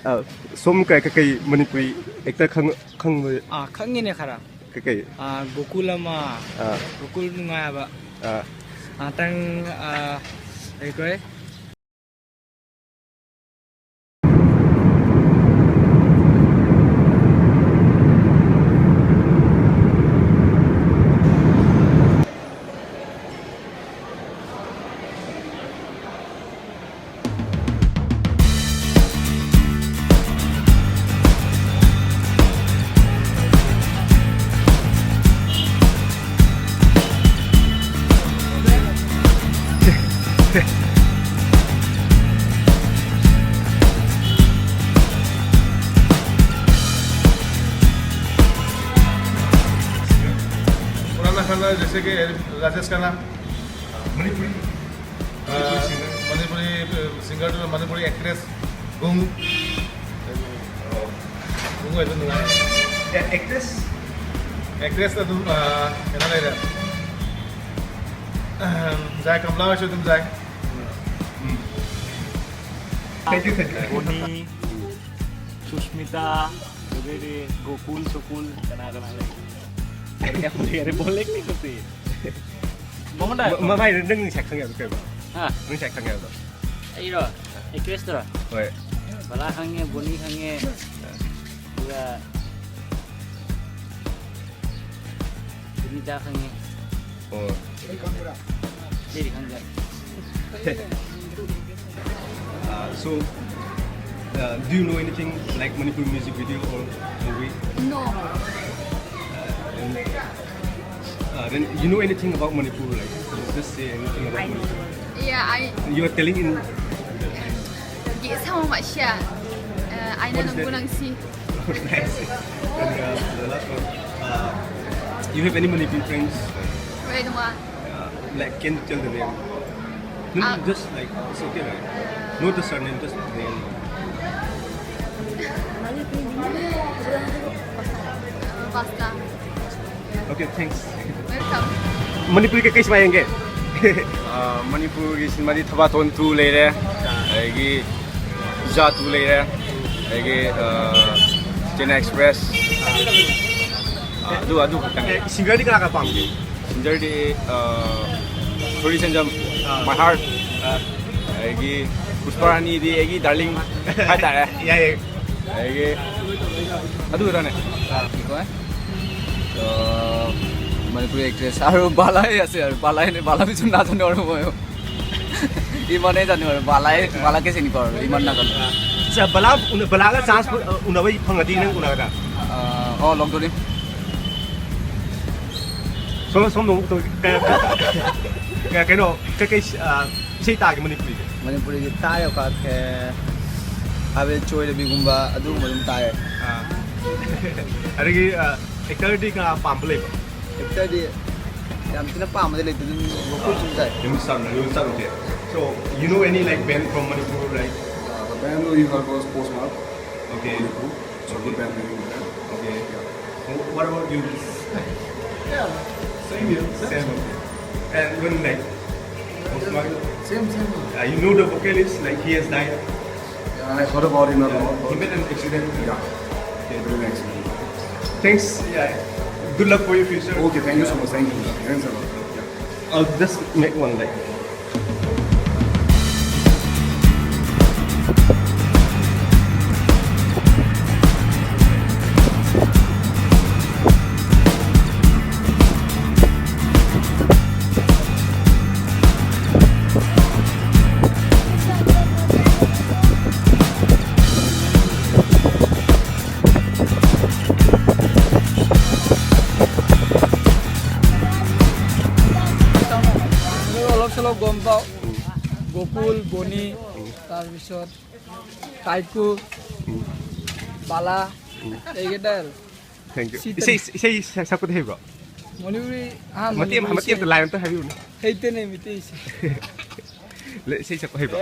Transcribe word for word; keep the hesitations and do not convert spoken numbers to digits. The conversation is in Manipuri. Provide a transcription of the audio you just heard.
ꯑ, ꯁꯣꯝ ꯀꯩ-, ꯀꯩ-, ꯀꯩ ꯃꯅꯤꯄꯨꯔꯤ actor ꯈꯪ-, ꯈꯪꯕ? ꯑꯥ, ꯈꯪꯉꯤꯅꯦ ꯈꯔ꯫ ꯀꯩ-, ꯀꯩ? ꯑꯥ, ꯒꯣꯀꯨꯜ ꯑꯃ, ꯑꯥ꯫ ꯒꯣꯀꯨꯜ ꯅꯨꯡꯉꯥꯏꯕ꯫ ꯑꯥ꯫ ꯉꯥꯛꯇꯪ, ꯑꯥ, ꯀꯩ ꯀꯧꯋꯦ? पुराना खाना जैसे कि राजेश खन्ना। मणिपुरी। अ, मणिपुरी सिंगर। मणिपुरी, अ, सिंगर तो मणिपुरी एक्ट्रेस गुंग। गुंग है तो नुआ। ए-, एक्ट्रेस? एक्ट्रेस तो तुम, अ, है ना, ले रहे। जाए कमला वैसे तुम जाए। Thank you, thank you. ꯕꯣꯅꯤ, Susmita, ꯑꯗꯩꯗꯤ ꯒꯣꯀꯨꯜ, ꯁꯣꯀꯨꯜ, ꯀꯅꯥ ꯀꯅꯥ ꯂꯩ? ꯌꯥꯝ ꯂꯩꯔꯦ, ꯕꯣꯜ ꯂꯦꯛꯅꯤ ꯈꯣꯠꯇꯦ꯫ ꯃꯉꯣꯟꯗ ꯃ-, ꯃꯃꯥꯏꯗ ꯅꯪ ꯉꯁꯥꯏ ꯈꯪꯉꯦ ꯍꯥꯏꯕꯗꯣ ꯀꯩꯅꯣ? ꯍꯥ? ꯅꯪ ꯉꯁꯥꯏ ꯈꯪꯉꯦ ꯍꯥꯏꯕꯗꯣ? ꯑꯩꯔꯣ? ꯑꯦꯛꯇ꯭ꯔꯦꯁꯇꯨꯔꯣ? ꯍꯣꯏ꯫ ꯕꯂꯥ ꯈꯪꯉꯦ, ꯕꯣꯅꯤ ꯈꯪꯉꯦ, ꯑꯗꯨꯒ ꯁꯨꯁꯃꯤꯇꯥ ꯈꯪꯉꯦ꯫ ꯑꯣ꯫ ꯑꯇꯩꯗꯤ ꯈꯪꯗꯦ꯫ Uh, so, uh, do you know anything like Manipur music video or movie? No. And, uh, then you know anything about Manipur? Like, just say anything about Manipur. Yeah, I. You are telling in. Gi sama mak sia. Uh, I know. What is that? Nang si. Nice. And, uh, the last one. Uh, you have any Manipur friends? Wait, what? Uh, like, can you tell the name? No, no, uh, just like, it's okay, right? No, the surname, just the name. Pasta. Okay, thanks. Welcome. ꯃꯅꯤꯄꯨꯔꯒꯤ ꯀꯩ ꯁꯤꯃꯥ ꯌꯦꯡꯒꯦ? ꯑꯥ, ꯃꯅꯤꯄꯨꯔꯒꯤ ꯁꯤꯅꯦꯃꯥꯗꯤ ꯊꯕꯥꯇꯣꯟ ꯇꯨ ꯂꯩꯔꯦ, ꯑꯗꯒꯤ ꯖꯥ ꯇꯨ ꯂꯩꯔꯦ, ꯑꯗꯒꯤ ꯆꯦꯟꯅꯥꯏ ꯑꯦꯛꯁꯄ꯭ꯔꯦꯁ, ꯑꯗꯨ ꯑꯗꯨ ꯈꯛꯇꯪ꯫ ꯁꯤꯡꯒꯔꯗꯤ ꯀꯅꯥ ꯀꯅꯥ ꯄꯥꯝꯒꯦ? ꯁꯤꯡꯒꯔꯗꯤ ꯁꯣꯔꯤ ꯁꯦꯟꯖꯝ, ꯃꯥꯏ ꯍꯥꯔꯠ, ꯑꯗꯒꯤ ꯄꯨꯁꯄꯥ ꯔꯥꯅꯤꯗꯤ ꯑꯩꯒꯤ ꯗꯥꯔꯂꯤꯡ ꯍꯥꯏꯇꯥꯔꯦ꯫ ꯌꯥꯏꯌꯦ꯫ ꯑꯗꯒꯤ ꯑꯗꯨ ꯈꯛꯇꯅꯦ꯫ মণিপুৰী এক্ট্ৰেছ আৰু বালাই আছে আৰু বালাই বালা বিচুন নাজানো আৰু মই ইমানেই জানো আৰু বালাই বালাকে চিনি পাওঁ আৰু ইমান নাজানো। আচ্ছা, বালা ꯎꯅ- ꯕꯂꯥꯒ ꯆꯥꯟꯁ ꯎꯅꯕ ꯐꯪꯉꯗꯤ ꯅꯪ ꯎꯅꯒꯗ꯭ꯔꯥ? ꯑꯣ ꯂꯣꯛꯗꯣꯔꯤ꯫ ꯁꯣꯝ ꯁꯣꯝꯗ ꯑꯃꯨꯛ ꯇꯧ- ꯀꯩ- ꯀꯩ- ꯀꯩꯅꯣ ꯀꯩꯀꯩ ꯑ, ꯏꯁꯩ ꯇꯥꯒꯦ ꯃꯅꯤꯄꯨꯔꯤꯒꯤ? ꯃꯅꯤꯄꯨꯔꯤꯒꯤ ꯇꯥꯏ ꯑꯣꯀꯥꯠ ꯈꯦ ꯍꯥꯏꯕꯗꯤ ꯆꯣꯏꯔꯕꯤꯒꯨꯝꯕ ꯑꯗꯨꯒꯨꯝꯕ ꯑꯗꯨꯝ ꯇꯥꯏ꯫ ꯑ, ꯑꯗꯒꯤ ꯑꯦꯛꯇꯔꯗꯤ ꯀꯅꯥ ꯄꯥꯝꯕ ꯂꯩꯕ? ꯑꯦꯛꯇꯔꯗꯤ ꯌꯥꯝ ꯊꯤꯅ ꯄꯥꯝꯕꯗꯤ ꯂꯩꯇꯦ ꯑꯗꯨꯝ ꯒꯣꯀꯨꯜ ꯁꯨꯝ ꯇꯥꯏ꯫ ꯌꯨꯝ ꯆꯝꯅ ꯌꯨꯝ ꯆꯝꯁꯦ꯫ So you know any like band from Manipur, like? Uh, the band we heard was Post Malone. Okay. So good band name we had. Okay. Wh- What about you? Yeah, same here. Same. And even like Post Malone, Same, same. Uh, you know the vocalist, like he has died. Yeah, I heard about him a lot. He But met an accident. Yeah, Okay. very nice. Thanks. Yeah. Good luck for your future. Okay, thank you so much. Thank you. Thanks a lot. I'll just make one like. অলপ চলপ গম পাওঁ। গকুল, বনি, তাৰপিছত কাইকু, বালা, এইকেইটাই আৰু। Thank you. Sit ꯏꯁꯩ ꯏꯁꯩ ꯁꯛꯄꯗꯤ ꯍꯩꯕ꯭ꯔꯣ? ꯃꯅꯤꯄꯨꯔꯤ, ꯑꯍꯥ, ꯃꯇꯦꯛ ꯃꯅꯤꯄꯨꯔꯤ ꯃꯇꯦꯛ ꯑꯝꯇ ꯏꯁꯩ꯫ line ꯑꯝꯇ ꯍꯥꯏꯕꯤꯌꯨꯅꯦ꯫ ꯍꯩꯇꯦꯅꯦ ꯃꯤꯇꯩ ꯏꯁꯩ꯫ ꯂꯩ- ꯏꯁꯩ ꯁꯛꯄ ꯍꯩꯕ꯭ꯔꯣ?